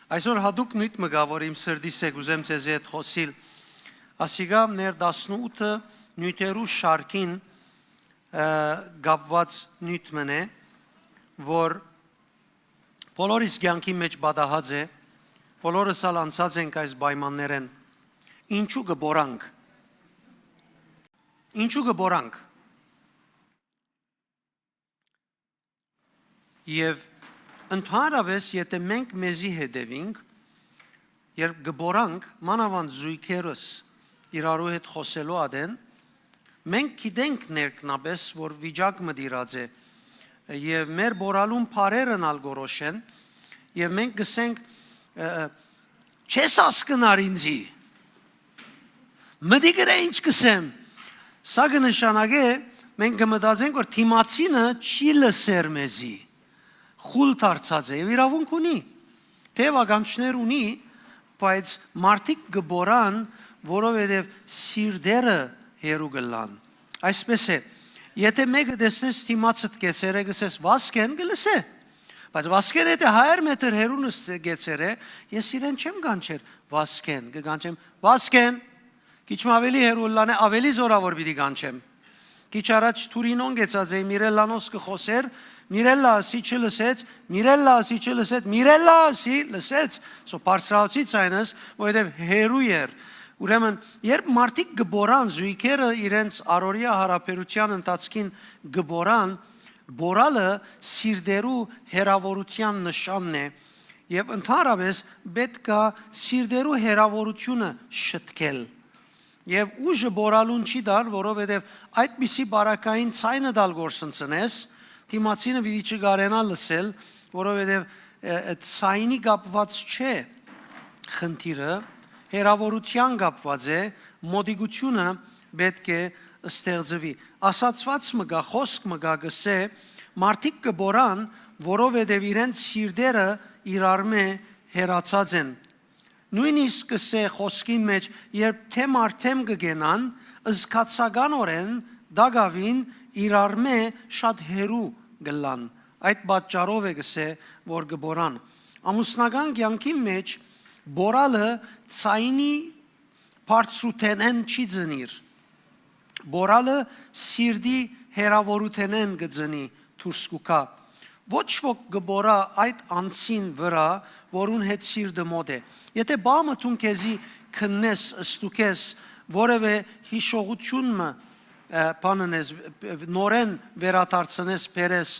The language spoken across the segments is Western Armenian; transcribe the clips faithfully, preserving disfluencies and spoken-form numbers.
Այսօր յատուկ նիւթ մը կայ, որ իմ սրտիս է, կ'ուզեմ ձեզի հետ խօսիլ։ Ասիկա մեր տասնութ նիւթերու շարքին, ը, կապուած նիւթ մըն է, որ բոլորիս կեանքին մէջ պատահած է, բոլորս ալ անցած ենք այս պայմաններէն։ Ինչու կը պոռանք։ Ինչու կը պոռանք։ Եւ ընդհանրապէս, եթէ մենք մեզի հետեւինք, երբ կը պոռանք, մանաւանդ զոյգերս իրարու հետ խօսելու ատեն, մենք գիտենք ներքնապէս, որ վիճակ մը տիրած է, եւ մեր պոռալուն բառերն ալ կորոշեն, եւ մենք կ'ըսենք, ը, ը, «Չես հասկնար ինձի, մտի գրե ինչ կ'ըսեմ»։ Սա կը նշանակէ, մենք կը մտածենք, որ դիմացինը չի լսեր մեզի, խուլ դարձած է եւ իրաւունք ունի, թեւ ականջներ ունի, բայց մարդիկ կը պոռան, որովհետեւ սիրտերը հեռու կ'ըլլան։ Այսպէս է, եթէ մէկը տեսնես դիմացդ կեցեր է, կ'ըսես «Վազգեն», կը լսէ։ Բայց Վազգեն եթէ հարիւր մետր հեռու նս-, կեցեր է, ես իրեն չեմ կանչեր «Վազգեն», կը կանչեմ «Վազգեն»։ Քիչ մը աւելի հեռու ըլլան է, աւելի զօրաւոր պիտի կանչեմ։ Քիչ առաջ Թուրինոն կեցած էի, Միրելլանոս կը խօսեր, Միրելլա ըսի, չլսեց, Միրելլա ըսի, չլսեց, Միրելլա ըսի, լսեց։ So բարձրացուց ձայնս, որովհետեւ հեռու էր։ Ուրեմն, երբ մարդիկ կը պոռան, զոյգերը իրենց առօրեայ յարաբերութեան ընթացքին կը պոռան, պոռալը սիրտերու հեռաւորութեան նշանն է, եւ ընդհանրապէս պէտք է սիրտերու հեռաւորութիւնը շտկել։ Եւ ուժը պոռալուն չի տար, որովհետեւ այդպիսի պարագային ձայնդ ալ կորսնցնես, դիմացինը պիտի չկարենայ լսել, որովհետեւ, ը, ը, ձայնի կապուած չէ խնդիրը, հեռաւորութեան կապուած է, մոտիկութիւնը պէտք է ստեղծուի։ Ասացուած մը կայ, խօսք մը կայ, կ'ըսէ. «Մարդիկ կը պոռան, որովհետեւ իրենց սիրտերը իրարմէ հեռացած են»։ Նոյնիսկ կ'ըսէ խօսքին մէջ, երբ դէմ առ դէմ կը կենան, զգացականօրէն տակաւին իրարմէ շատ հեռու կ'ըլլան։ Այդ պատճառով է, կ'ըսէ, որ կը պոռան։ Ամուսնական կեանքին մէջ պոռալը ձայնի բարձրութենէն չի ծնիր։ Պոռալը սիրտի հեռաւորութենէն կը ծնի, դուրս կու գայ։ Ոչ ոք կը պոռայ այդ անձին վրայ, որուն հետ սիրտը մօտ է։ Եթէ պահ մը դուն քեզի քննես, ստուգես, որեւէ յիշողութիւն մը, ը, բան ընես, նորէն վերադարձնես, բերես,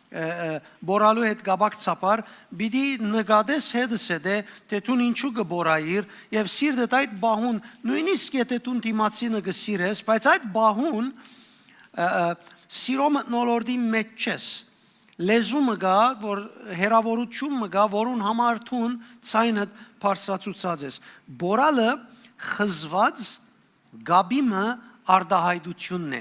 ը, ը, պոռալու հետ կապակցաբար, պիտի նկատես հետզհետե, թէ դուն ինչու կը պոռայիր, եւ սիրտդ այդ պահուն, նոյնիսկ եթէ դուն դիմացինը կը սիրես, բայց այդ պահուն, ը, ը, սիրո մթնոլորտի մէջ չես։ Լեզու մը կայ, որ հեռաւորութիւն մը կայ, որուն համար դուն ձայնդ բարձրացուցած ես։ Պոռալը խզուած կապի մը արտայայտութիւնն է։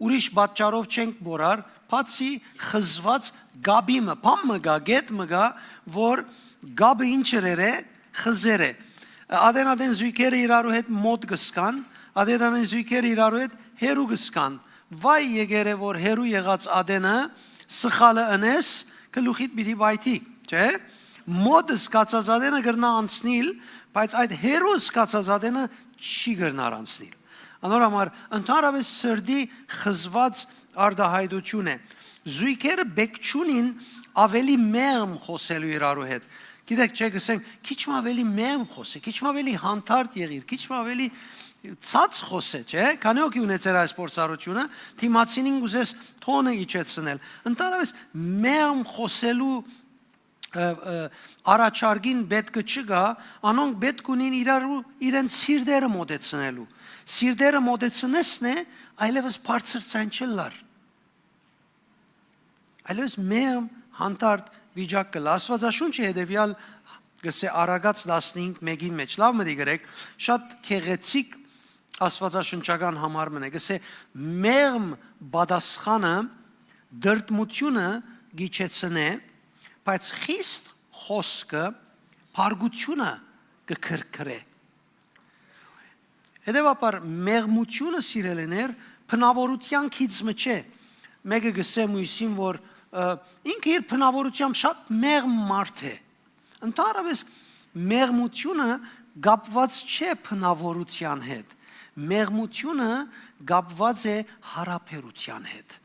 Ուրիշ պատճառով չենք պոռար, բացի խզուած կապի մը, բան մը կայ, կետ մը կայ, որ կապը ինչ ըրեր է, խզեր է։ Ատեն-ատեն զոյգերը իրարու հետ մօտ կը զգան, ատեն-ատեն զոյգերը իրարու հետ հեռու կը զգան։ Վայ եկեր է, որ հեռու եղած ատենը սխալը ընես, գլուխիդ պիտի պայթի, չէ՞։ Մօտ զգացած ատենը կրնայ անցնիլ, բայց այդ հեռու զգացած ատենը չի կրնար անցնիլ։ Անոր համար ընդհանրապէս սրտի խզուած արտայայտութիւն է։ Զոյգերը պէտք չունին աւելի մեղմ խօսելու իրարու հետ։ Գիտեք, չէ, կ'ըսենք, քիչ մը աւելի մեղմ խօսէ, քիչ մը աւելի հանդարտ եղիր, քիչ մը աւելի ցած խօսէ, չէ՞։ Քանի՞ հոգի ունեցեր այս փորձառութիւնը, դիմացինին կ'ուզես թոնը իջեցնել։ Ընդհանրապէս մեղմ խօսելու, ը, ը, առաջարկին պէտքը չկայ, անոնք պէտք ունին իրարու իրենց սիրտերը մոտեցնելու։ Սիրտերը մոտեցնեսն է, այլեւս բարձր ձայն չըլլար։ Այլեւս մեղմ հանդարտ վիճակ կ'ըլլայ։ Աստուածաշունչը հետեւեալ կ'ըսէ Առակաց տասնհինգ մէկին մէջ, լաւ մտիկ ըրեք, շատ գեղեցիկ աստուածաշնչական համար մը է, կ'ըսէ. «Մեղմ պատասխանը դրդմութիւնը կ'իջեցնէ, բայց խիստ խօսքը փառկութիւնը կը քրքրէ»։ Հետեւաբար, մեղմութիւնը, սիրելիներ, բնաւորութեան գիծ մը չէ։ Մէկը կ'ըսէ մոյսին, որ, ը, ինքը իր բնաւորութեամբ շատ մեղմ մարդ է։ Ընդհանրապես, մեղմութիւնը կապուած չէ բնաւորութեան հետ։ Մեղմութիւնը կապուած է յարաբերութեան հետ։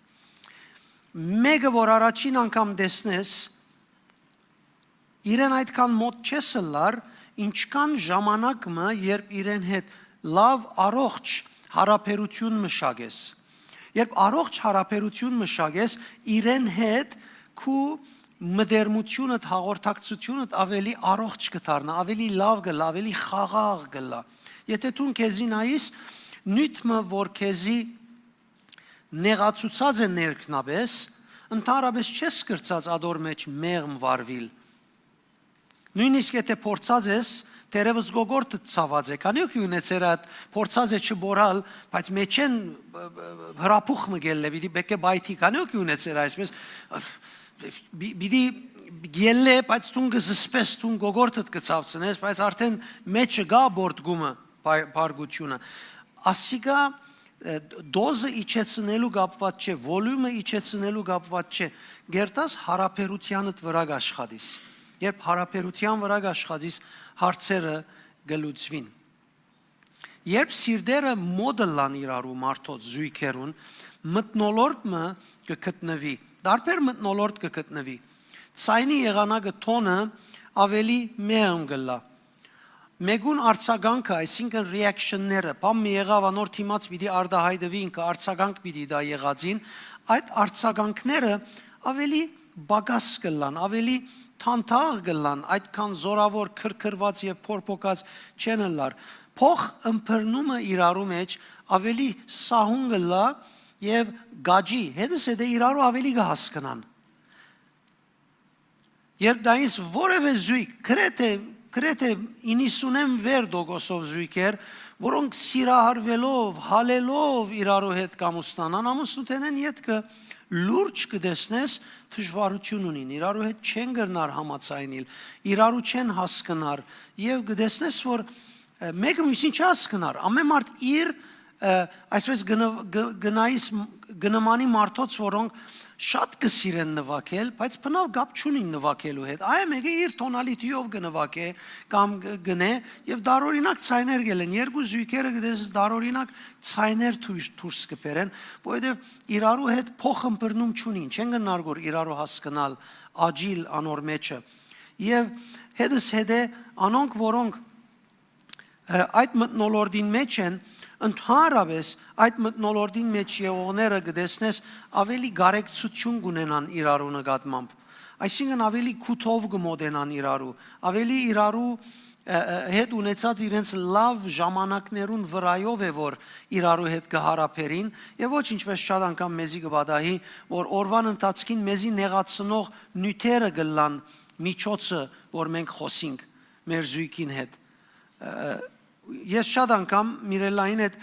Մէկը, որ առաջին անգամ տեսնես, իրեն այդքան մօտ չես ըլլար, ինչքան ժամանակ մը, երբ իրեն հետ լաւ, առողջ յարաբերութիւն մշակես։ Երբ առողջ յարաբերութիւն մշակես, իրեն հետ քու մտերմութիւնդ, հաղորդակցութիւնդ ավելի առողջ կը դառնայ, ավելի լաւ կը լա, ավելի խաղաղ կը լա։ Եթե դուն քեզի նայիս, նիւթ մը, որ քեզի նեղացուցած է ներքնապէս, ընդհանրապես չես կրցած ատոր մէջ մեղմ վարուիլ։ Նոյնիսկ եթե փորձած ես, թերեւս գոգորտդ ցաւած է, քանի՞ հոգի ունեցեր այդ, փորձած է չբոռալ, բայց մէջէն, ը, ը, հրապուխ մը գելլէ, պիտի բեկե պայթի, քանի՞ հոգի ունեցեր այսպես, պի-, պիտի գելլէ, բայց դուն կը զսպես, դուն գոգորտդ կը ցաւցնես, բայց արդեն մէջը գայ պոռթկումը, պա-, պարկութիւնը։ Ասիկա, ը, դոզը իջեցնելու կապուած չէ, վոլիւմը իջեցնելու կապուած չէ, կերտաս յարաբերութեանդ վրայ կաշխատիս։ Երբ յարաբերութեան վրայ կաշխատիս, հարցերը կը լուծուին։ Երբ սիրտերը մօտ ըլլան իրարու մարդոց, զոյգերուն, մթնոլորտ մը կը գտնուի, տարբեր մթնոլորտ կը գտնուի, ձայնի եղանակը, տոնը ավելի մեղմ կ'ըլլայ։ Մէկուն արձագանքը, այսինքն reaction-ները, բան մը եղաւ, անոր դիմաց պիտի արտայայտուի ինքը, արձագանք պիտի տայ եղածին, այդ արձագանքները ավելի պակաս կ'ըլլան, ավելի թանթաղ կ'ըլլան, այդքան զօրաւոր, քրքրուած եւ փորփոքած չեն ըլլար։ Փոխըմբռնումը իրարու մէջ ավելի սահուն կ'ըլլայ եւ կ'աճի, հետզհետէ իրարու ավելի կը հասկնան։ Երբ նայես որեւէ զոյգ, գրեթէ, գրեթէ իննսունէն վեր տոկոսով զոյգեր, որոնք սիրահարուելով, հալելով իրարու հետ կ'ամուսնանան, ամուսնութենէն ետքը լուրջ կը տեսնես, դժուարութիւն ունին, իրարու հետ չեն կրնար համաձայնիլ, իրարու չեն հասկնար, եւ կը տեսնես, որ, ը, մէկը մյուսին չի հասկնար, ամեն մարդ իր, ը, այսպես գնը-, գ-, գնայիս, գնմանի մարդոց, որոնք շատ կը սիրեն նվագել, բայց բնաւ կապ չունին նվագելու հետ։ Այ մէկը իր tonality-ով կը նվագէ կամ կ-, գնէ, եւ տարօրինակ ձայներ կ'ելեն, երկու զոյգերը կը տեսնես, տարօրինակ ձայներ դուրս, դուրս կը բերեն, որովհետեւ իրարու հետ փոխըմբռնում չունին, չեն կրնար որ իրարու հասկնալ, աճիլ անոր մէջը։ Եւ հետզհետէ անոնք, որոնք, ը, այդ մթնոլորտին մէջ են, ընդհանրապես այդ մթնոլորտին մէջ եղողները կը տեսնես, ավելի կարեկցութիւն կ'ունենան իրարու նկատմամբ, այսինքն ավելի քութով կը մոտենան իրարու, ավելի իրարու, ը, ը, հետ ունեցած իրենց լաւ ժամանակներուն վրայով է, որ իրարու հետ կը յարաբերին, եւ ոչ ինչպես շատ անգամ մեզի կը պատահի, որ օրուան ընթացքին մեզի նեղացնող նիւթերը կ'ըլլան միջոցը, որ մենք խօսինք մեր զոյգին հետ։ Ը, ես շատ անգամ Միրելլային հետ,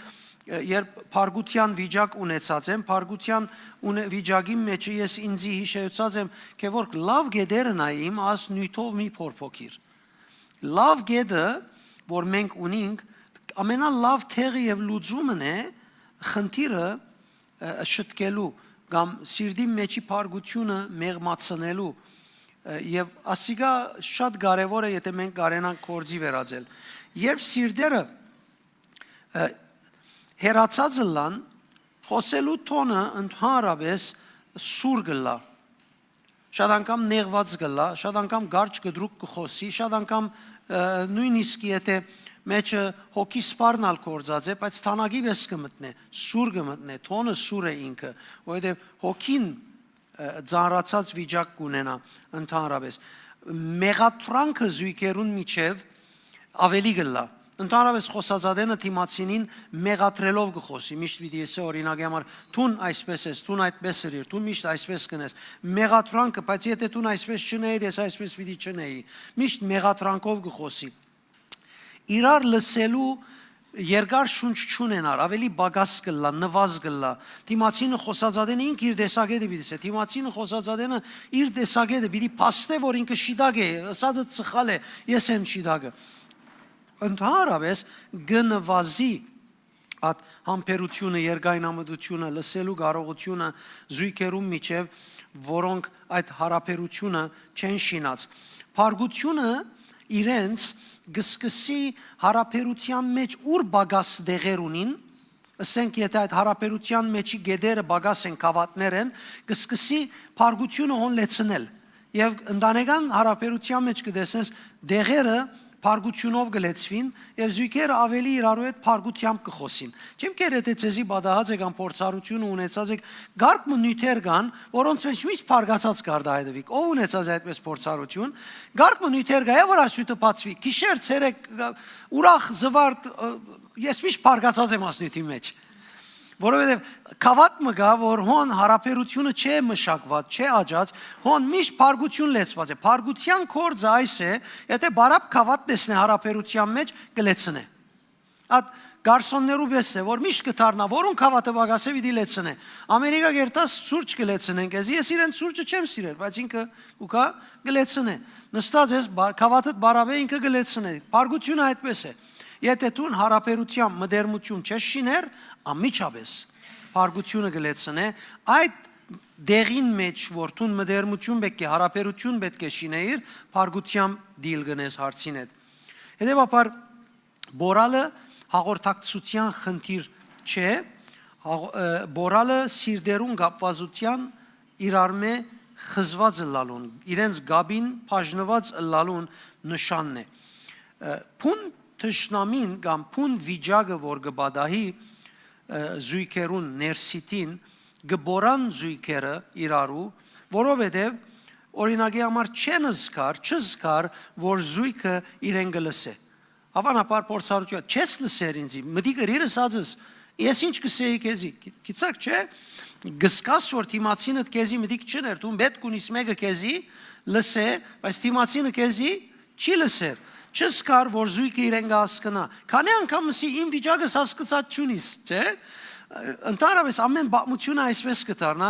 ը, երբ փառքութեան վիճակ ունեցած եմ, փառքութեան ունե-, վիճակին մէջը ես ինձի յիշեցած եմ, քե որ լաւ գետերը նայ իմ, աս նիւթով մի փորփոքիր։ Լաւ գետը, որ մենք ունինք, ամենալաւ տեղը եւ լուծումն է խնդիրը, ը, շտկելու կամ սիրտի մեջի փառքութիւնը մեղմացնելու, ը, եւ ասիկա շատ կարեւոր է, եթե մենք կարենանք գործի վերածել։ Երբ սիրտերը, ը, հեռացած ըլլան, խօսելու տոնը ընդհանրապես սուր կ'ըլլայ, շատ անգամ նեղուած կ'ըլլայ, շատ անգամ կարճ կտրուկ կը խօսի, շատ անգամ, ը, նոյնիսկ եթե մէջը հոգի սպառն ալ գործած է, բայց թանագի պէս կը մտնէ, սուր կը մտնէ, տոնը սուր է ինքը, որովհետեւ հոգին, ը, ծանրացած վիճակ կ'ունենայ ընդհանրապես։ Մեղադրանքը զոյգերուն միջեւ ավելի կ'ըլլայ։ Ընդհանրապես խօսածատենը դիմացինին մեղադրելով կը խօսի, միշտ պիտի ըսէ, օրինակի համար, «Դուն այսպես ես, դուն այդպես ըրիր, դու միշտ այսպես կ'ընես»։ Մեղադրանքը, բայց եթե դուն այսպես չ'ընէիր, ես այսպես պիտի չ'ընէի։ Միշտ մեղադրանքով կը խօսի։ Իրար լսելու երկար շունչ չունենար, ավելի պակաս կ'ըլլայ, նուազ կ'ըլլայ։ Դիմացինը խօսածատենը ինք իր տեսակետը պիտի ըսէ, դիմացինը խօսածատենը իր տեսակետը պիտի փաստէ, որ ինքը շիտակ է, ըսածդ սխալ է, ես եմ շիտակը։ Ընդհանրապես կը նուազի Այդ համբերությունը, երկայնամտությունը, լսելու կարողությունը զոյգերուն միջեւ, որոնք այդ յարաբերությունը չեն շինած։ Փառքութիւնը իրենց կը սկսի յարաբերութեան մէջ, ուր պակաս տեղեր ունին, ըսենք, եթէ այդ յարաբերութեան մէջի գետերը պակաս են, գաւաթներ են, կը սկսի փառքութիւնը հոն լեցնել։ Եւ ընտանեկան յարաբերութեան մէջ կը տեսնես, տեղերը փառքութիւնով կը լեցուին եւ զոյգերը աւելի իրարու հետ փառքութեամբ կը խօսին։ Չեմ կերել, թէ ձեզի պատահած է կամ փորձառութիւնը ունեցած եք, կարգ մը նիւթեր կան, որոնց մէջ միշտ փառկացած կարտայայտուիք։ Ո՞վ ունեցած է այդպէս փորձառութիւն։ Կարգ մը նիւթեր կայ, որ այս նիւթը բացուի։ Գիշեր, ցերեկ, ուրախ, զուարթ, ը, ես միշտ փառկացած եմ այս նիւթի մէջ։ Որովհետեւ գաւաթ մը կայ, որ հոն յարաբերութիւնը չէ մշակուած, չէ աճած, հոն միշտ փառքութիւն լեցուած է։ Փառքութեան գործը այս է, եթէ բարապ գաւաթ տեսնէ յարաբերութեան մէջ, կը լեցնէ։ Այդ գարսոններու պէս է, որ միշտ կը դառնայ, որուն գաւաթը պակաս է, պիտի լեցնէ։ Ամերիկա կերտաս սուրճ կը լեցնեն քեզի, ես իրենց սուրճը չեմ սիրեր, բայց ինքը ու կայ, կը լեցնէ։ Նստած ես, բա-, գաւաթդ բարապ է, ինքը կը լեցնէ։ Փառքութիւնը այդպէս է։ Եթէ դուն յարաբերութեան մտերմութիւն չես շիներ, անմիջապէս փառքութիւնը կը լեցնէ։ Այդ դեղին մէջ, որ դուն մտերմութիւն պէտք է, յարաբերութիւն պէտք է շինեիր, փառքութեան դիլ կ'ընես հարցին հետ։ Հետեւաբար, պորալը հաղորդակցութեան խնդիր չէ, հաղ-, ը, պորալը սիրտերուն կապուածութեան իրարմէ խզուած ըլլալուն, իրենց կապին բաժնուած ըլլալուն նշանն է։ Ը, բուն թշնամին կամ բուն վիճակը, որ կը պատահի, ը, զոյգերուն ներսիդին, կը պորան զոյգերը իրարու, որովհետեւ, օրինակի համար, չեն զգար, չզգար, որ զոյգը իրեն կը լսէ։ Հաւանաբար փորձառութիւն, չես լսեր ինձի, մտի գրիր ըսածս, ես ինչ կ'ըսէի քեզի, գի-, գիտցաք, չէ՞, կ'զգաս, որ դիմացինդ քեզի մտիկ չըներ, դուն պէտք ունիս մէկը քեզի լսէ, բայց դիմացինը քեզի չի լսեր, չզգար, որ զոյգը իրեն կը հասկնայ։ Քանի՞ անգամ ըսի, իմ վիճակս հասկցած չունիս, չէ՞։ Ընդհանրապէս ամէն պատմութիւնը այսպէս կը դառնայ,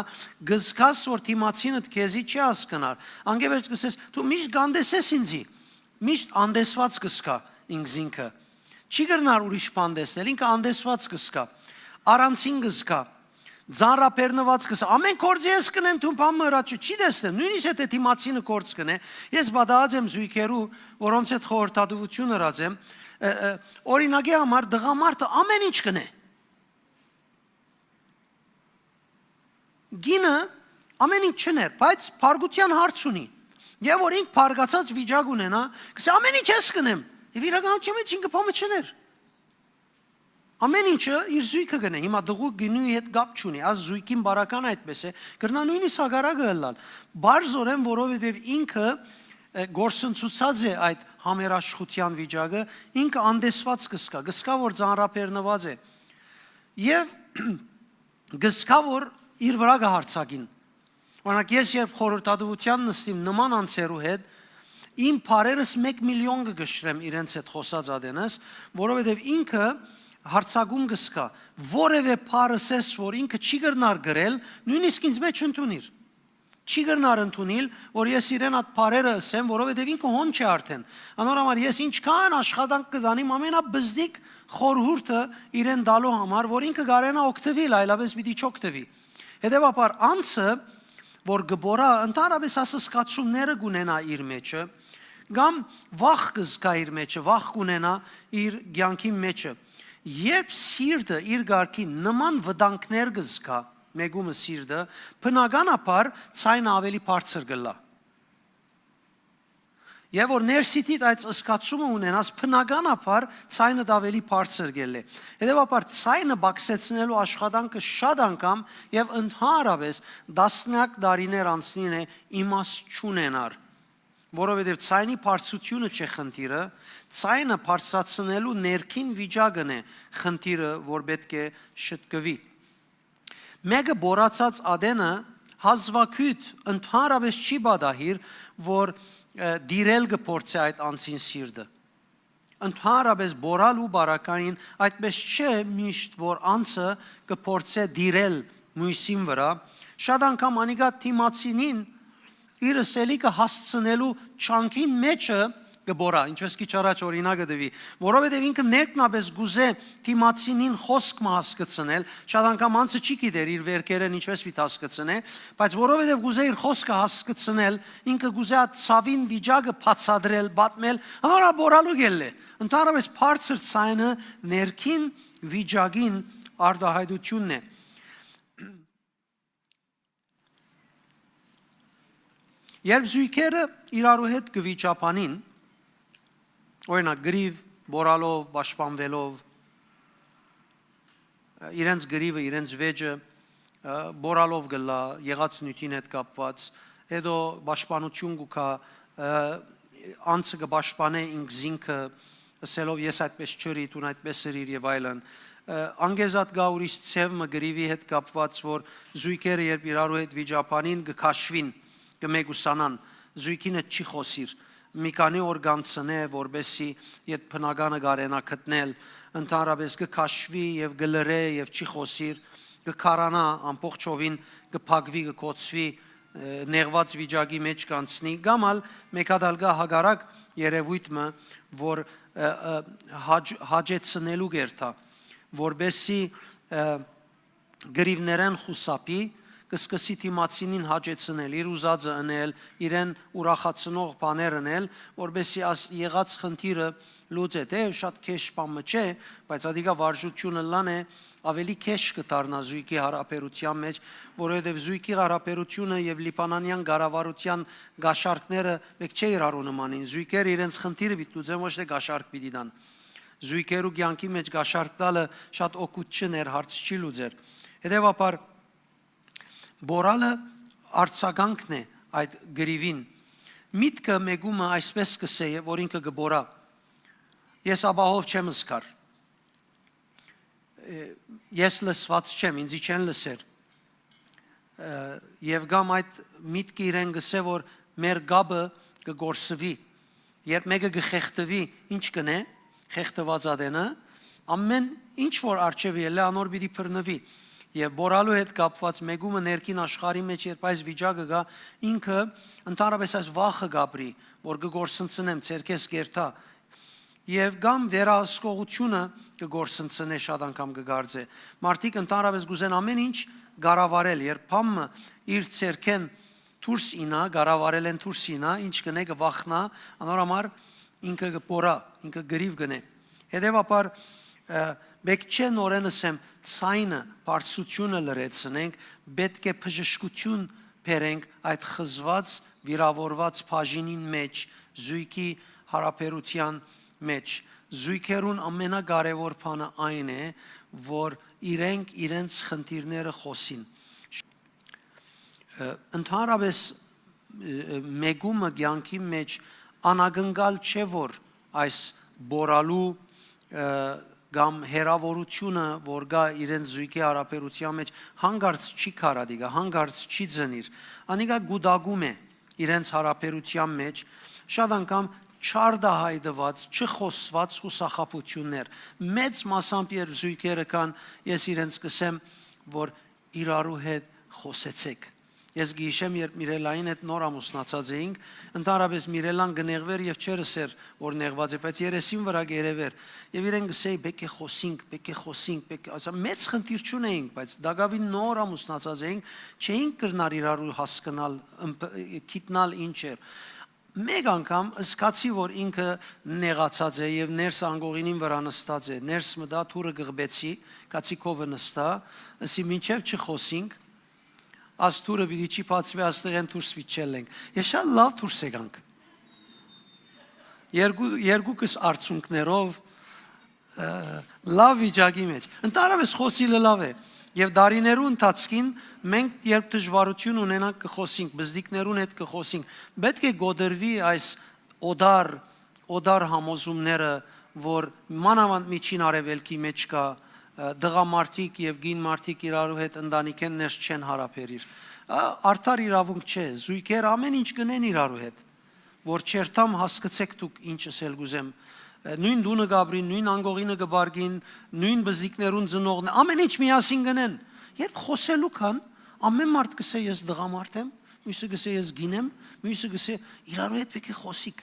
կ'զգաս, որ դիմացինդ քեզի չի հասկնար։ Անկէ վերջ կ'ըսես, դու միշտ կ'անտեսես ինձի, միշտ անտեսուած կ'զգայ ինքզինքը։ Չի կրնար ուրիշ բան տեսնել, ինքը անտեսուած կ'զգայ, առանցին կ'զգայ, ծանրաբեռնուած կ'զգայ։ Ամէն գործ ես կ'ընեմ, դուն բան մը ըրաչու չի տեսնեմ, նոյնիսկ եթէ դիմացինը գործ կ'ընէ, ես պատահած եմ զոյգերու, որոնց հետ խորհրդատուութիւն ըրած եմ, ը, ը, օրինակի համար, տղամարդը ամէն ինչ կ'ընէ։ Կինը ամէն ինչ չըներ, բայց փառքութեան հարց ունի։ Եւ որ ինք փառկացած վիճակ ունենայ, կ'ըսէ, «Ամէն ինչ ես կ'ընեմ»։ Եւ իրականութեան մէջ ինքը բան մը չըներ։ Ամէն ինչը իր զոյգը կ'ընէ։ Հիմա տղու գինու հետ կապ չունի, այս զոյգին բարական այդպէս է, կրնայ նոյնիսկ հակառակը ըլլալ։ Պարզօրէն, որովհետեւ ինքը, ը, գործընծուցած է այդ համերաշխութեան վիճակը, ինքը անտեսուած կ'զգայ, կ'զգայ, որ ծանրաբեռնուած է։ Եւ կ'զգայ, որ իր վրայ կը հարձակին։ Օրինակ, ես երբ խորհրդատուութեան նստիմ նման անձերու հետ, իմ պարերս մէկ միլիոն կը կշռեմ իրենց հետ խօսած ատենս, որովհետեւ ինքը հարձակում կ'զգայ, որեւէ պար ըսես, որ ինքը չի կրնար գրել, նոյնիսկ ինձ մէջ ընդունիր։ Չի կրնար ընդունիլ, որ ես իրեն այդ պարերը ըսեմ, որովհետեւ ինքը հոն չէ արդեն։ Անոր համար ես ինչքան աշխատանք կը տանիմ, ամենաբզդիկ խորհուրդը իրեն տալու համար, որ ինքը կարենայ օգտուիլ, այլապես պիտի չօգտուի։ Հետեւաբար անձը, որ կը պոռայ, ընդհանրապէս այս զգացումները կ'ունենայ իր մէջը, կամ վախ կը զգայ իր մէջը, վախ կ'ունենայ իր կեանքին մէջը։ Երբ սիրտը իր կարգին նման վտանգներ կը զգայ, մեկումը սիրտը, բնականաբար ձայնը աւելի բարձր կ'ըլլայ։ Եւ որ ներսիդիդ այդ զգացումը ունենաս, բնականաբար ձայնդ աւելի բարձր կ'ելլէ։ Հետեւաբար, ձայնը պակսեցնելու աշխատանքը շատ անգամ եւ ընդհանրապէս տասնեակ տարիներ անցնին է իմաստ չունենար, որովհետեւ ձայնի բարձրութիւնը չէ խնդիրը, ձայնը բարձրացնելու ներքին վիճակն է խնդիրը, որ պէտք է շտկուի։ Մէկը պոռացած ատենը հազուագիւտ ընդհանրապէս չի պատահիր, որ, ը, դիրել կը փորձէ այդ անձին սիրտը։ Ընդհանրապէս պոռալու պարագային այդպէս չէ միշտ, որ անձը կը փորձէ դիրել միւսին վրայ։ Շատ անգամ անիկա դիմացինին իր ըսելիքը հասցնելու չանքին մէջը կը բորա, ինչպես քիչ առաջ օրինակը տուի, որովհետեւ ինքը ներքնապէս կ'ուզէ դիմացինին խօսք մը հասկցնել, շատ անգամ անձը չի գիտեր իր վերքերէն ինչպես պիտի հասկցնէ, բայց որովհետեւ կ'ուզէ իր խօսքը հասկցնել, ինքը կ'ուզէ այդ ցաւին վիճակը բացատրել, պատմել, անոր ա բորալու գելլէ։ Ընդհանրապես բարձր ցայնը ներքին վիճակին արտայայտութիւնն է։ Երբ զոյգերը իրարու հետ կը վիճաբանին, օրինակ, կռիւ, բորալով, պաշտպանուելով, իրենց կռիւը, իրենց վէճը, ը, բորալով կ'ըլլայ, եղած նիւթին հետ կապուած, հետո պաշտպանութիւն կու գայ, ը, անձը կը պաշտպանէ ինք զինքը, ըսելով, «Ես այդպես չ'ըրի, դուն այդպես ըրիր» եւ այլն։ Ը, անգեզատ կայ ուրիշ ձեւ մը կռիւի հետ կապուած, որ զոյգերը, երբ իրարու հետ վիճաբանին, կը քաշուին, կը մեկուսանան, զոյգին հետ չի խօսիր։ Մի քանի օր կ'անցնէ, որպէսզի յետ բնականը կարենայ գտնել, ընդհանրապէս կը քաշուի եւ կը լռէ եւ չի խօսիր, կը քարանայ, ամբողջովին կը փակուի, կը կոծուի, ը, նեղուած վիճակի մէջ կ'անցնի, կամ ալ մէկ հատ ալ կայ հակառակ երեւոյթ մը, որ, ը, ը, հաճ-, հաճեցնելու կ'երթայ, որպէսզի, ը, կռիւներէն խուսափի, կը սկսի դիմացինին հաճեցնել, իր ուզածը ընել, իրեն ուրախացնող բաներ ընել, որպէսզի այս եղած խնդիրը լուծէ։ Թէեւ շատ քեշ բան մը չէ, բայց ատիկա վարժութիւնը ըլլան է, աւելի քեշ կը դառնայ զոյգի յարաբերութեան մէջ, որովհետեւ զոյգի յարաբերութիւնը եւ լիբանանեան կառավարութեան կաշառքները մէկ չէ իրարու նմանին։ Զոյգերը իրենց խնդիրը պիտի լուծեն, ոչ թէ կաշառք պիտի տան։ Զոյգերու կեանքի մէջ կաշառք տալը շատ օգուտ չի, նոր հարց չի լուծեր։ Հետեւաբար, բորալը արձագանքն է այդ կռիւին։ Միտքը մեկումը այսպես կ'ըսէ, որ ինքը կը բորա. «Ես ապահով չեմ զգար։ Ը, ես լսուած չեմ, ինձի չեն լսեր»։ Ը, եւ կամ այդ միտքը իրեն կ'ըսէ, որ մեր կապը կը կորսուի։ Երբ մէկը կը խեղդուի, ի՞նչ կ'ընէ, խեղդուած ատենը, ամէն ինչ որ առջեւը ելլէ, անոր պիտի բռնուի։ Եւ բորալու հետ կապուած մեկումը ներքին աշխարհի մէջ, երբ այս վիճակը կայ, ինքը ընդհանրապէս այս վախը կ'ապրի, որ կը կորսնցնեմ, ձեռքէս կ'երթայ, եւ կամ վերահսկողությունը կը կորսնցնէ, շատ անգամ կը կարծէ։ Մարդիկ ընդհանրապէս կ'ուզեն ամէն ինչ կառավարել, երբ բան մը իր ձեռքէն դուրս իյնայ, կառավարելէն դուրս իյնայ, ի՞նչ կ'ընէ, կը վախնայ, անոր համար ինքը կը բորա, ինքը կռիւ կ'ընէ։ Հետեւաբար, ը, պէտք չէ նորէն ըսեմ, ձայնը, բարձրութիւնը լռեցնենք, պէտք է բժշկութիւն բերենք այդ խզուած, վիրաւորուած բաժինին մէջ, զոյգի յարաբերութեան մէջ։ Զոյգերուն ամենակարեւոր բանը այն է, որ իրենք իրենց խնդիրները խօսին։ Ը, ընդհանրապէս, ը, մեկումը կեանքի մէջ անակնկալ չէ, որ այս բորալու, ը, կամ հերավորությունը, որ կայ իրենց զոյգի յարաբերութեան մէջ, հանկարծ չի քարատի գայ, հանկարծ չի ծնիր։ Անիկա կուտակում է իրենց յարաբերութեան մէջ, շատ անգամ չարտայայտուած, չխօսուած յուսախաբութիւններ։ Մեծ մասամբ, երբ զոյգերը կան, ես իրենց կ'ըսեմ, որ իրարու հետ խօսեցէք։ Ես կ'յիշեմ, երբ Միրելային հետ նոր ամուսնացած էինք, ընդհանրապէս Միրելան կը նեղուէր եւ չէր ըսեր, որ նեղուած է, բայց երեսին վրայ կ'երեւէր։ Եւ իրեն կ'ըսէի, «Պէտք է խօսինք, պէտք է խօսինք, պէտք է», ասա, մեծ խնդիր չունէինք, բայց տակաւին նոր ամուսնացած էինք, չէինք կրնար իրարու հասկնալ, ըմպ-, գիտնալ ինչ էր։ Մէկ անգամ զգացի, որ ինքը նեղացած է եւ ներս անկողինին վրայ նստած է։ Ներս մտայ, դուռը կղբեցի, կացի քովը նստայ, ըսի, «Մինչեւ չխօսինք, աս դուռը պիտի չի բացուի, աստեղէն դուրս պիտի չելլենք»։ Ես շատ լաւ դուրս եկանք։ Երկու, երկուքս արցունքներով, ը, լաւ վիճակի մեջ։ Ընդհանրապես խօսիլը լաւ է։ Եւ դարիներու ընթացքին մենք, երբ դժուարութիւն ունենանք, կը խօսինք, բզդիկներուն հետ կը խօսինք։ Պէտք է կոտրուի այս օտար, օտար համոզումները, որ մանաւանդ Միջին Արեւելքի մէջ կայ, ը, տղամարդիկ եւ կին մարդիկ իրարու հետ ընտանիքէն ներս չեն յարաբերիր։ Ա, արդար իրաւունք չէ, զոյգեր ամէն ինչ կ'ընեն իրարու հետ, որ չերթամ, հասկցէք դուք ինչ ըսել կ'ուզեմ։ Ը, նոյն տունը կ'ապրին, նոյն անկողինը կը պարկին, նոյն բզդիկներուն ծնողն է, ամէն ինչ միասին կ'ընեն։ Երբ խօսելու կան, ամէն մարդ կ'ըսէ, «Ես տղամարդ եմ», մյուսը կ'ըսէ, «Ես կին եմ», մյուսը կ'ըսէ, «Իրարու հետ պէտք է խօսիք»։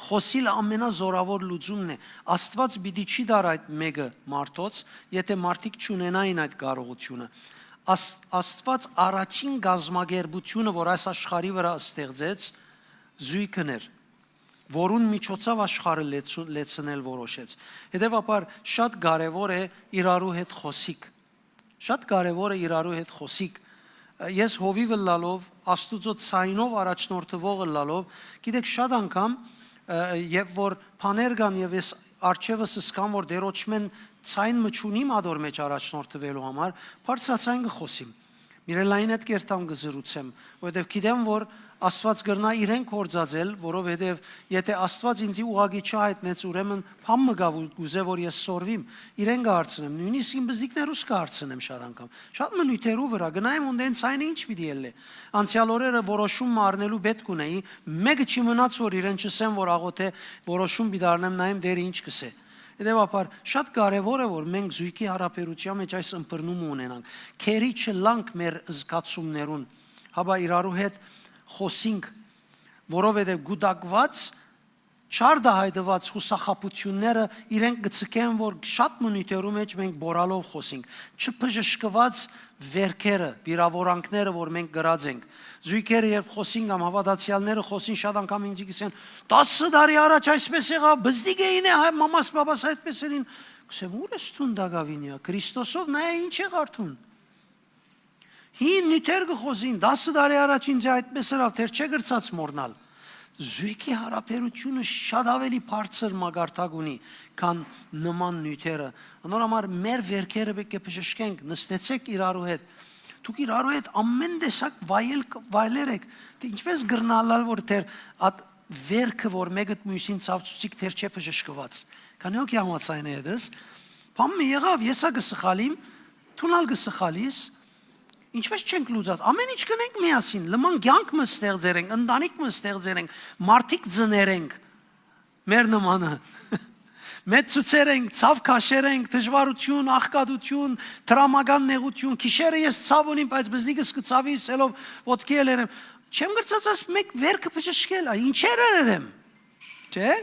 Խօսիլ ամենազօրաւոր լուծումն է։ Աստուած պիտի չի տար այդ մէկը մարդոց, եթէ մարդիկ չունենային այդ կարողութիւնը։ Աս-, Աստուած առաջին կազմակերպութիւնը, որ այս աշխարհի վրայ ստեղծեց, զոյգն էր, որուն միջոցով աշխարհը լեցու-, լեցնել որոշեց։ Հետեւաբար շատ կարեւոր է իրարու հետ խօսիք։ Շատ կարեւոր է իրարու հետ խօսիք։ Ես հովիւ ըլլալով, Աստուծոյ ցայնով առաջնորդուող ըլլալով, գիտեք, շատ անգամ, ը, երբ որ բաներ կան եւ ես առջեւս զգամ, որ դերոճմէն ցայն մը չունիմ ատոր մէջ առաջնորդուելու համար, բարձրաձայն կը խօսիմ։ Միրելային հետ կերտամ կը զրուցեմ, որովհետեւ գիտեմ, որ Աստուած կրնայ իրեն գործածել, որովհետեւ եթէ Աստուած ինծի ուղղակի չհայտնեց, ուրեմն բան մը կայ ու կուզէ, որ ես սորվիմ, իրեն կը հարցնեմ, նոյնիսկ իմ բզդիկներուս կը հարցնեմ շատ անգամ։ Շատ մը նիւթերու վրայ, գնայ եմ, ուն դեն ցայնը ինչ պիտի ելլէ։ Անցեալ օրերը որոշում մը առնելու պէտք ունէի, մէկը չի մնաց, որ իրեն չըսեմ, որ աղոթե, որոշում պիտի առնեմ, նայեմ Տէրը ինչ կ'ըսէ։ Հետեւաբար, շատ կարեւոր է, որ մենք զոյգի յարաբերութեան մէջ այս ըմբռնումը ունենանք, քերի չըլլանք մեր զգացումներուն, հապա իրարու հետ խօսինք, որովհետեւ կուտակուած, չարտայայտուած յուսախաբութիւնները իրենք կը ձգեն, որ շատ մը նիւթերու մէջ մենք բորալով խօսինք, չբժշկուած վերքերը, վիրաւորանքները, որ մենք կրած ենք։ Զոյգերը երբ խօսին կամ հաւատացեալները խօսին, շատ անգամ ինձի կ'ըսեն, «Տասը տարի առաջ այսպես եղաւ, բզդիկ էին է, հայ մամաս, պապաս այդպես էին»։ Կ'ըսեմ, «Ո՞ւր ես դուն, դակաւինեայ, Քրիստոսով նայ ինչ եղար դուն»։ Հին նիւթեր կը խօսին, «Տասը տարի առաջ ինձ այդպես ըրաւ», դեռ չէ կրցած մոռնալ։ Զոյգի յարաբերութիւնը շատ աւելի բարձր մակարդակ ունի, քան նման նիւթերը։ Անոր համար մեր վերքերը պէտք է բժշկենք, նստեցեք իրարու հետ։ Դուք իրարու հետ ամեն տեսակ վայել, վայելեր եք։ Դե ինչպես կրնալալ, որ դեռ այդ վերքը, որ մէկդ միւսին ցաւցուցիկ, դեռ չէ բժշկուած։ Քանի՞ հոգի համաձայն է այդս։ Բան մը եղաւ, ես ա կը սխալիմ, դուն ալ կը սխալիս, ինչպես չենք լուծած։ Ամեն ինչ կ'ընենք միասին, լման կեանք մը ստեղծեր ենք, ընտանիք մը ստեղծեր ենք, մարդիկ ծներ ենք, մեր նմանը։ Մեծ ցուցեր ենք, ցաւ քաշեր ենք, դժվարութիւն, աղքատութիւն, դրամական նեղութիւն։ Գիշերը ես ցաւ ունիմ, բայց բզդիկս կը ցաւի, սելով ոտքի ելեր եմ։ Չեմ կրցած այս մէկ վերքը բժշկել, այ ինչեր ըրեր եմ, չէ՞։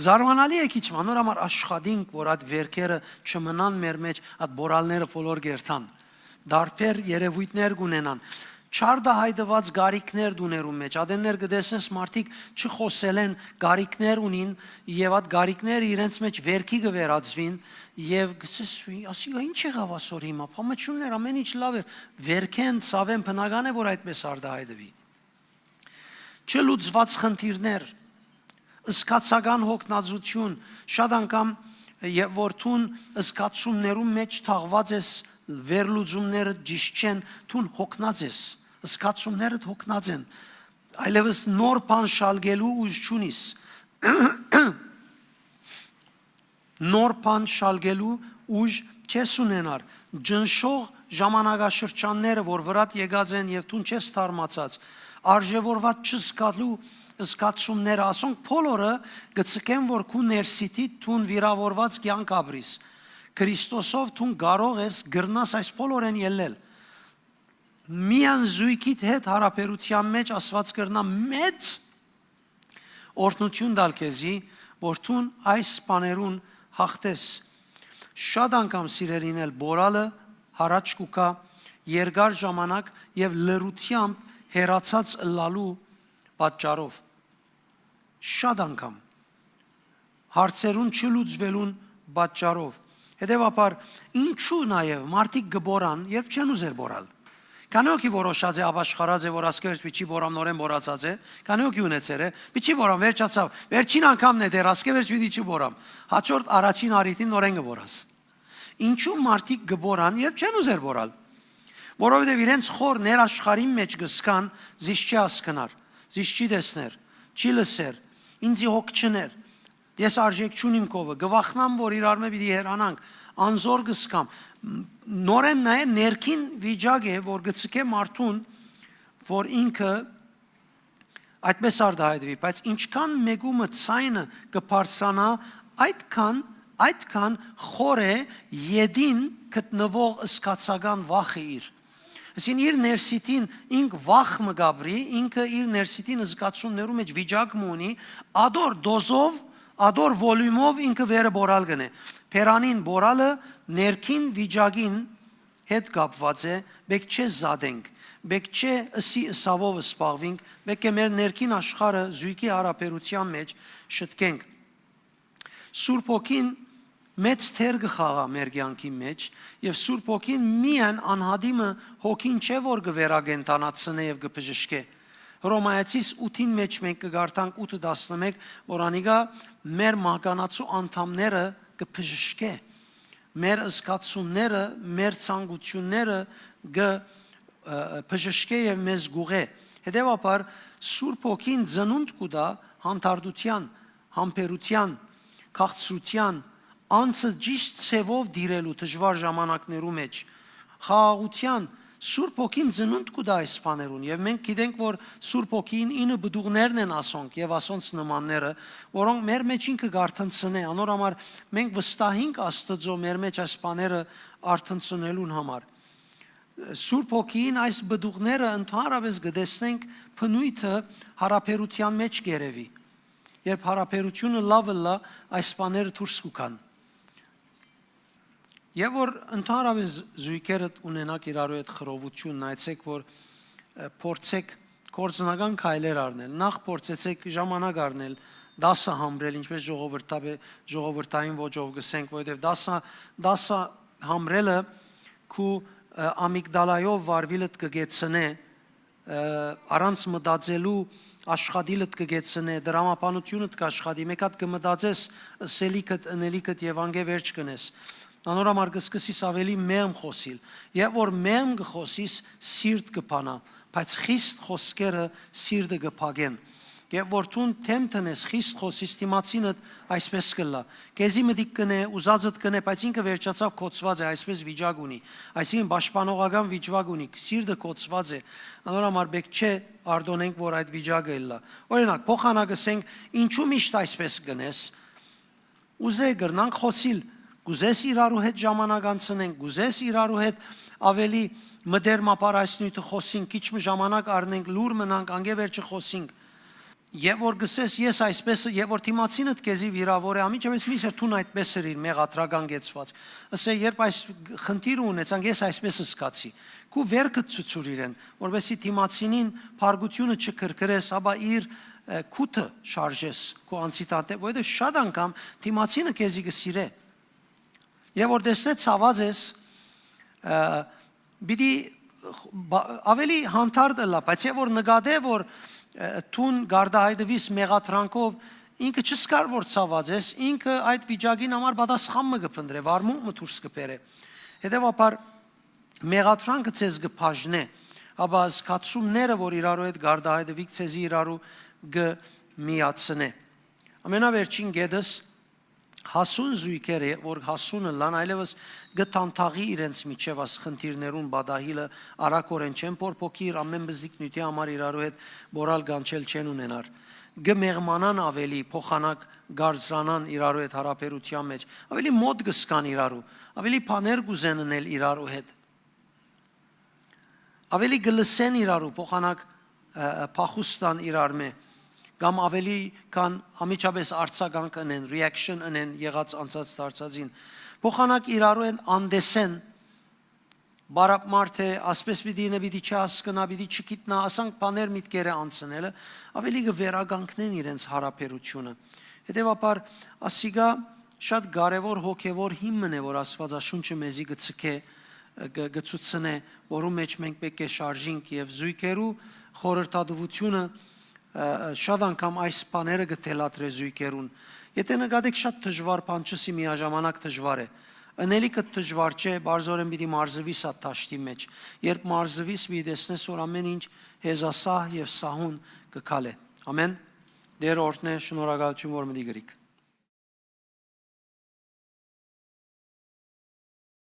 Զարմանալի է քիչ, անոր համար աշխատինք, որ այդ վերքերը չմնան մեր մեջ, այդ բորալները բոլոր կերթան։ Դարբեր երևույթներ կունենան։ Չարտայայտուած կարիքներ տուներու մեջ, ատեններ կը տեսնես, մարդիկ չխօսելէն կարիքներ ունին, եւ այդ կարիքները իրենց մեջ վերքի կը վերածուին, եւ կ'ըսես, «Ասիկա ինչ եղաւ ասոր հիմա, բան մը չուններ, ամեն ինչ լաւ էր»։ Վերքեն, ցաւեն բնական է, որ այդպես արտայայտուի։ Չլուծուած խնդիրներ, զգացական յոգնածութիւն, շատ անգամ, երբ որ դուն զգացումներու մեջ թաղուած ես, վերլուծումները ճիշդ չեն, դուն յոգնած ես, զգացումներդ յոգնած են, այլեւս նոր բան շալկելու ուժ չունիս։ Նոր բան շալկելու ուժ չես ունենար։ Ճնշող ժամանակաշրջանները, որ վրատ եկած են եւ դուն չես թարմացած, արժեւորված չզգալու զգացումները, ասոնք բոլորը կը ցկեն, որ քու ներսիդիդ դուն վիրաւորված կեանք ապրիս։ Քրիստոսով դուն կարող ես, կրնաս այս բոլորէն ելլել։ Միան զոյգիդ հետ յարաբերութեան մեջ Աստուած կրնայ մեծ օրհնութիւն տալ քեզի, որ դուն այս բաներուն հաղթես։ Շատ անգամ, սիրելիներ, բորալը յառաջ կու գայ երկար ժամանակ եւ լռութեամբ հեռացած ըլլալու պատճառով։ Շատ անգամ, հարցերուն չլուծուելուն պատճառով։ Հետեւաբար, ինչու նաեւ մարդիկ կը բորան, երբ չեն ուզեր բորալ։ Քանի՞ հոգի որոշած է, ապաշխարած է, որ ասկէ վերջ պիտի չի բորամ, նորէն բորացած է, քանի՞ հոգի ունեցեր է, պիտի չի բորամ, վերջացաւ, վերջին անգամն է դեռ, ասկէ վերջ պիտի չի բորամ, հաջորդ առաջին առիթին նորէն կը բորաս։ Ինչու՞ մարդիկ կը բորան, երբ չեն ուզեր բորալ։ Որովհետեւ իրենց խոր ներաշխարհին մեջ կը զգան, «Զիս չի հասկնար, զիս չի տեսներ, չի լսեր, ինձի հոգ չներ, ես արժեք չունիմ քովը», կը վախնամ, որ իրարմէ պիտի հեռանանք, անզոր կը զգամ։ Նորէն նայ, ներքին վիճակ է, որ կը ցկէ մարդուն, որ ինքը այդպես արտայայտուի, բայց ինչքան մեկումը ցայնը կը բարձրանայ, այդքան, այդքան խոր է ետին գտնուող զգացական վախը իր։ Այսինքն իր ներսիտին ինք վախ մը կապրի, ինքը իր ներսիտին զգացումներու մեջ վիճակ մը ունի, ադոր դոզով, ադոր volume-ով ինքը վերը բորալ կ'ընէ։ Բերանին բորալը ներքին վիճակին հետ կապուած է, պէք չէ զատենք, պէք չէ ըսի ըսաւով զբաղուինք, պէք է մեր ներքին աշխարհը զոյգի յարաբերութեան մեջ շտկենք։ Սուրբ Հոգին մեծ դեր կը խաղայ մեր կեանքի մեջ, եւ Սուրբ Հոգին միայն անհատի մը հոգին չէ, որ կը վերակենդանացնէ եւ կը բժշկէ։ Հռոմայեցիս ութին մեջ մենք կը կարդանք, ութը տասնմէկ, որ անիկա մեր մահկանացու անդամները կը բժշկէ, մեր զգացումները, մեր ցանկությունները կը, ը, բժշկէ եւ մեզ կ'ուղղէ։ Հետեւաբար, Սուրբ Հոգին ծնունդ կու տայ հանդարտութեան, համբերութեան, քաղցրութեան, անձը ճիշդ ձեւով տիրելու դժուար ժամանակներու մեջ, խաղաղութեան, Սուրբ Հոգին ծնունդ կու տայ այս բաներուն, եւ մենք գիտենք, որ Սուրբ Հոգին ինը պտուղներն են ասոնք եւ ասոնց նմանները, որոնք մեր մեջ ինքը կ'արթնցնէ, անոր համար մենք վստահ ենք Աստուծոյ մեր մեջ այս բաները արթնցնելուն համար։ Սուրբ Հոգին այս պտուղները ընդհանրապէս կը տեսնենք բնոյթը յարաբերութեան մեջ կ'երեւի։ Երբ յարաբերութիւնը լաւ ըլլայ, այս բաները դուրս կու գան։ Եւ որ ընդհանրապէս զոյգերդ ունենաք իրարու հետ խռովութիւն, նայեցէք, որ, ը, փորձեք գործնական քայլեր առնել։ Նախ փորձեցեք ժամանակ առնել, դասը համրել, ինչպես ժողովրդապէ-, ժողովրդային ոճով կ'ըսենք, որովհետեւ դասը, դասը համրելը քու, ը, ամիգդալայով վարուիլդ կը կեցնէ, ը, առանց մտածելու աշխատիլդ կը կեցնէ, դրամաբանութիւնդ կ'աշխատի, մէկ հատ կը մտածես, ըսելիքդ, ընելիքդ եւ անկէ վերջ կ'ընես։ Անոր համար կը սկսիս աւելի մեղմ խօսիլ։ Երբ որ մեղմ կը խօսիս, սիրտ կը բանայ, բայց խիստ խօսքերը սիրտը կը փակեն։ Երբ որ դուն դէմ դնես, խիստ խօսիս, դիմացինդ այսպէս կ'ըլլայ. քեզի մտիկ կ'ընէ, ուզածդ կ'ընէ, բայց ինքը վերջացաւ, կոծուած է, այսպէս վիճակ ունի, այսինքն պաշտպանողական վիճակ ունի, սիրտը կոծուած է, անոր համար պէք չէ արտօնենք, որ այդ վիճակը ըլլայ։ Օրինակ, փոխանակ ըսենք, ինչու միշտ այսպէս կ'ընես, ուզէ կրնանք խօսիլ, կ'ուզես իրարու հետ ժամանակ անցնենք, կ'ուզես իրարու հետ աւելի մտերմապար այս նիւթը խօսինք, քիչ մը ժամանակ առնենք, լուր մնանք, անկէ վերջը խօսինք։ Երբ որ կ'ըսես, ես այսպէս, երբ որ դիմացինդ քեզի վիրաւոր է, ամիջապէս մի սեր դուն այդպէս ըրիր, մեղադրական կեցուած։ Ըսէ, երբ այս խնդիրը ունեցանք, ես այսպէս զգացի։ Քու վերքը ցուցուր իրեն, որպեսզի դիմացինին փառկութիւնը չքրքրես, հապա իր, ը, քութը շարժես քու անցի տանտէ, որովհետեւ շատ անգամ դիմացինը քեզի կը սիրէ։ Եւ որ տեսնէ ցաւած ես, ը, պիտի խ-, բա-, աւելի հանդարտ ըլլայ, բայց երբ որ նկատէ, որ, ը, դուն գարդահայտուիս մեղադրանքով, ինքը չզգար, որ ցաւած ես, ինքը այդ վիճակին համար պատասխան մը կը փնտրէ, վարմունք մը դուրս կը բերէ։ Հետեւաբար, մեղադրանքը ձեզ կը բաժնէ, հապա զգացումները, որ իրարու հետ գարդահայտուիք, ձեզի իրարու կը միացնէ։ Ամենավերջին կետս, հասուն զոյգերը, որ հասուն ըլլան, այլեւս կը թանթաղի իրենց միջեւ այս խնդիրներուն պատահիլը, արագօրէն չեն փորփոքի, իր ամէն բզդիկ նիւթի համար իրարու հետ մորալ կանչել չեն ունենար։ Կը մեղմանան աւելի, փոխանակ կ'արձրանան իրարու հետ յարաբերութեան մեջ, աւելի մոտ կը զգան իրարու, աւելի բաներ կ'ուզեն ընել իրարու հետ, աւելի կը լսեն իրարու, փոխանակ, ը, ը, փախուստան իրարմէ, կամ աւելի քան անմիջապէս արձագանք ընեն, reaction ընեն եղած անցած դարձածին։ Փոխանակ իրարու են անդեսեն, բարապ մարդ է, ասպէս պիտի ինը պիտի չհասկնայ, պիտի չգիտնայ, ասանք բաներ միտքերը անցնելը, աւելի կը վերականգնեն իրենց յարաբերութիւնը։ Հետեւաբար, ասիկա շատ կարեւոր հոգեւոր հիմն է, որ Աստուածաշունչը մեզի կը ցկէ, կը, կը ցուցնէ, որու մեջ մենք պէք է շարժինք, եւ զոյգերու խորհրդատուությունը, ը, ը, շատ անգամ այս բաները կը թելադրէ զոյգերուն։ Եթէ նկատեք, շատ դժուար բան չ'ըսի, միաժամանակ դժուար է։ Ընելիքը դժուար չէ, բարձորեն պիտի մարզուիս այդ դաշտի մեջ։ Երբ մարզուիս, պիտի տեսնես, որ ամէն ինչ հեզասահ եւ սահուն կը քալէ։ Ամէն։ Տէր օրհնէ, շնորհակալութիւն, որ մտիկ ըրիք։